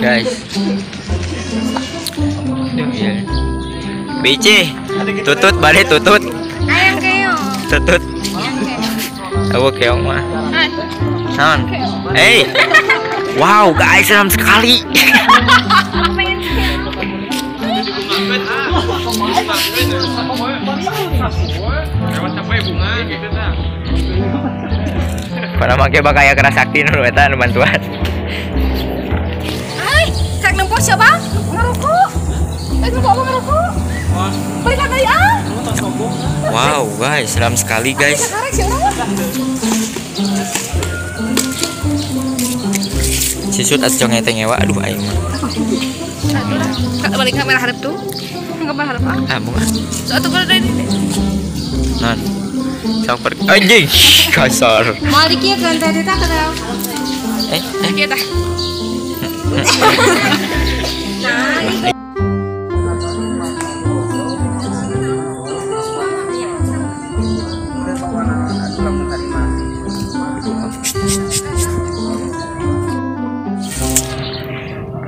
Guys. Iya. BC. Tutut balik tutut. Ayang keong. Tutut. Aku keong mah. Non. Hey. Wow, guys, seram sekali. Pada make bakaya kena sakti nu eta nu bantuan. Ai, kak nempo siapa? Ngerokok. Ngerokok apa ngerokok? Balik lagi ah. Wow, guys, seram sekali, guys. Sisut as conge teh ngewa, aduh aing mah. Kak balik kamera hadap tuh. Kamera hadap ah. Ah, bunga. So atuh kalau dari ini. Non. Samper anjing kasar. Mau dikieu kan teh teh kenal. Eh. Kieu tah. Nah, itu.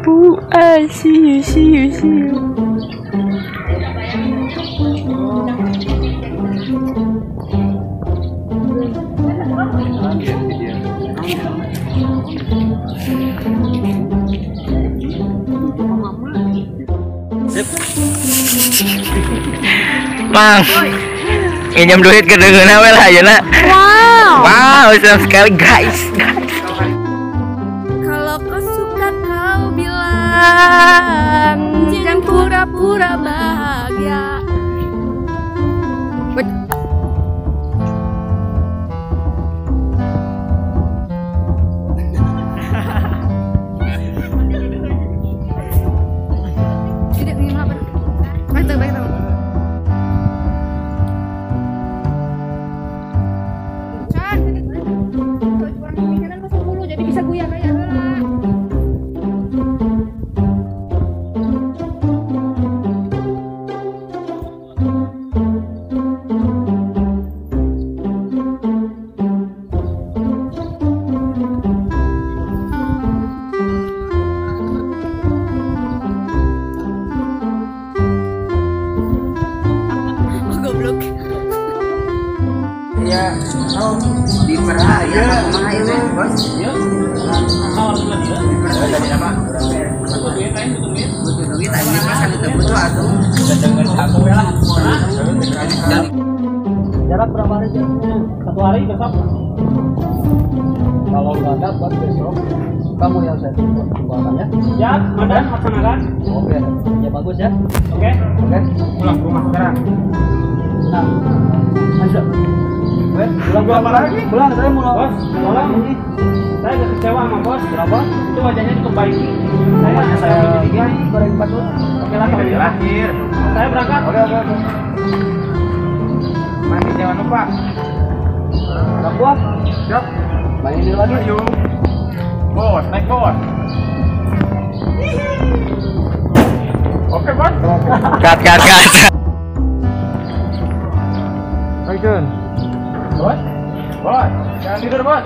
Bu, I see you, see you, see you. Mang, nginjem duit ke deungeunna we lah ayeuna. Wow. Wow, senang sekali guys. Kalau kau suka kau bilang, jangan pura-pura bahagia. Jadi bisa goyang kayak heula. Oh, goblok. Ya, oh, di peraya kumaha ieu teh, Bos? Butuh duit aing mah sanu teu butuh atuh. Jarak berapa hari? 1 hari besok. Kalau nggak dapat besok, kamu yang saya tunggu tunggakannya. Ya, ada laksanakan. Oke, ya bagus ya. Oke. Oke. Pulang ke rumah sekarang. Nah, ayo. Pulang berapa lagi? Pulang, saya mau. Bos, pulang. Saya agak kecewa sama bos. Kenapa? Itu wajahnya cukup baik. Saya tiga, goreng 4. Oke lah, kalau terakhir. Saya berangkat. Oke, oke, oke. Mandi jangan lupa. Anak buah. Siap. Mainin lagi. Ayo. Bos, naik bos. Oke, bos. Cut, cut, cut. Action. Bos, bos, jangan tidur bos.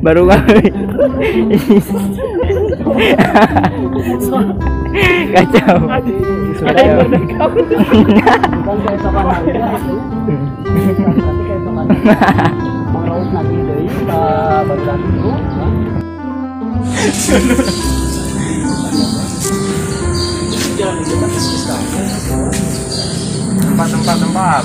Baru kali. Kacau. Bukan keesokan harinya, tapi keesokan Mang nanti deui ka barudak itu. Tempat.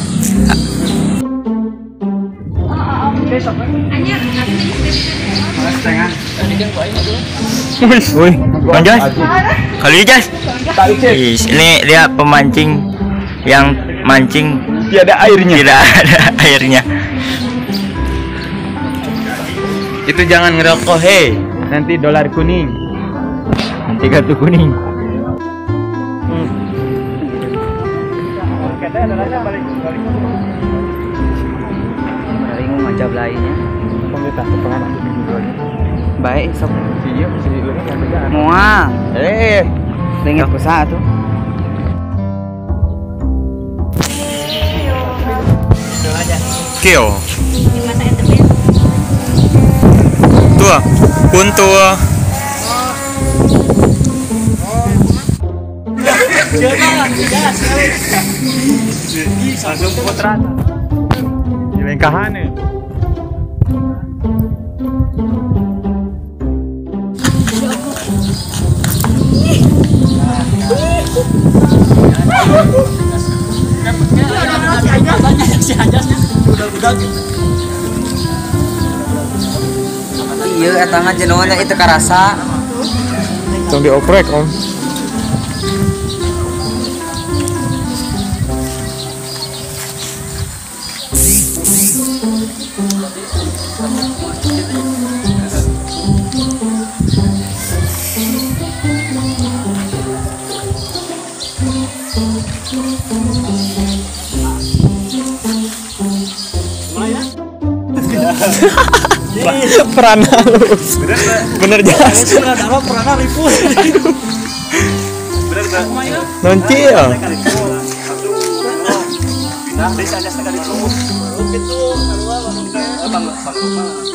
Wih, Bang Jas. Kali Jas. Ini dia pemancing yang mancing tiada airnya. Tidak ada airnya. Itu jangan ngerokok, hei. Nanti dolar kuning. Nanti kartu kuning. Lainnya. Baik sok. Si ieu si leungit yang bejaan. Moal. Eh, leungit ku saha atuh? Kio. Tua, kuntua. Langsung potrat. Dilengkahan ya. Iya, eta mah jenuhna itu karasa. Tong dioprek, Om. Peran halus. Bener jelas. Peran liput. Noncil.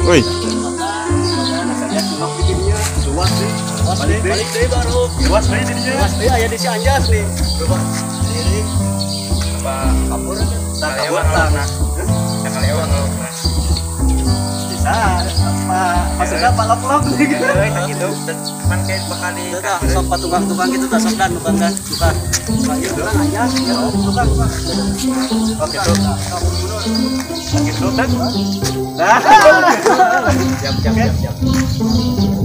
Woi. Maksudnya pak lok-lok gitu. Gitu. Kan kayak bakal di sok tukang-tukang gitu tak sok dan tukang dan tukang. Tukang aja, tukang tukang. Oke tuh. Gitu kan? Nah. Siap siap siap siap.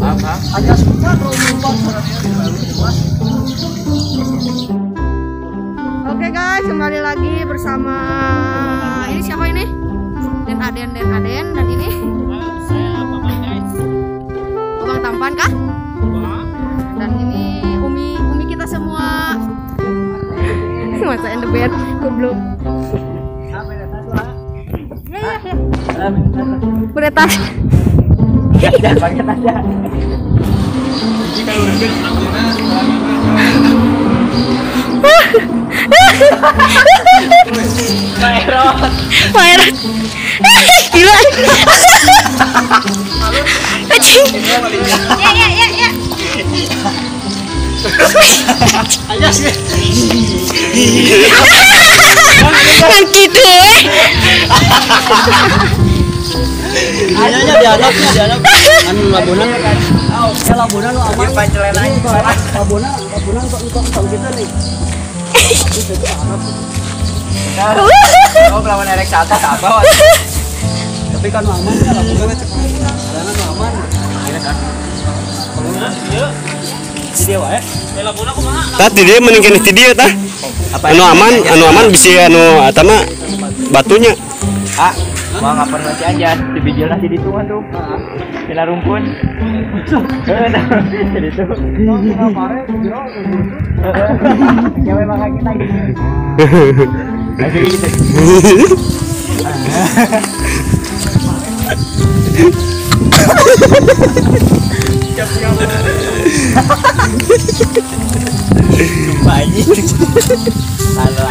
Paham, paham. Aja suka lupa. Oke guys, kembali lagi bersama ini siapa ini? Den Aden, Den Aden, dan ini saya Bapak guys. Abang tampan kah? Dan ini Umi, Umi kita semua. Masa in the bed, goblok. Ya ya ya. Beretas. Ya, ya, pakai tas ya. Maerot. Maerot. Gila. Ya ya ya ya. Aja sih. Kan gitu eh. Ayahnya dianaknya dianak. Anu labunan. Ya labunan lu aman. Labunan, labunan kok entok kita nih. Oh, lawan erek satu apa? Tapi kan aman ya labunan cek. Labunan aman. Iya kan. Iya. Di dia wae. Labunan kumaha? Tah di dia mending keneh di dia tah. Anu aman bisi anu eta mah batunya. Ah, mau ngapain masih aja di bijil nasi di tuan tuh. Sila rumpun. Jadi tuh. Ya memang kita gitu. Gitu. Sumpah anjing. Halo.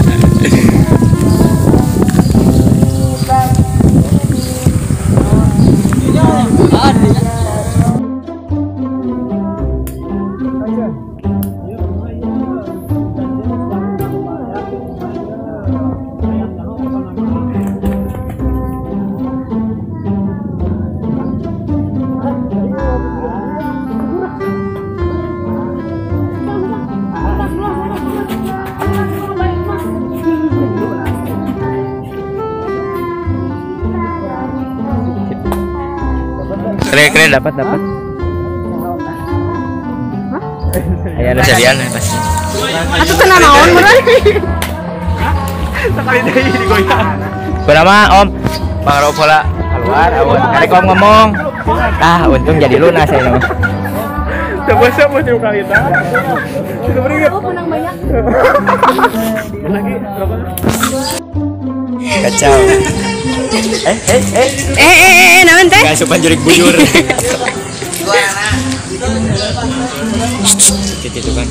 Keren dapat dapat. Aya ada jadian pasti. Atuh teu nanaon bener. Sekali deui digoyang. Kumaha Om? Bang Ropola keluar awan. Karek Om ngomong. Ah, untung jadi lunas saya mah. Coba-coba tuh kali tah. Oh, menang banyak. Lagi berapa? Kacau. Eh, naon teh? Gak sopan jurik bujur. Itu kan.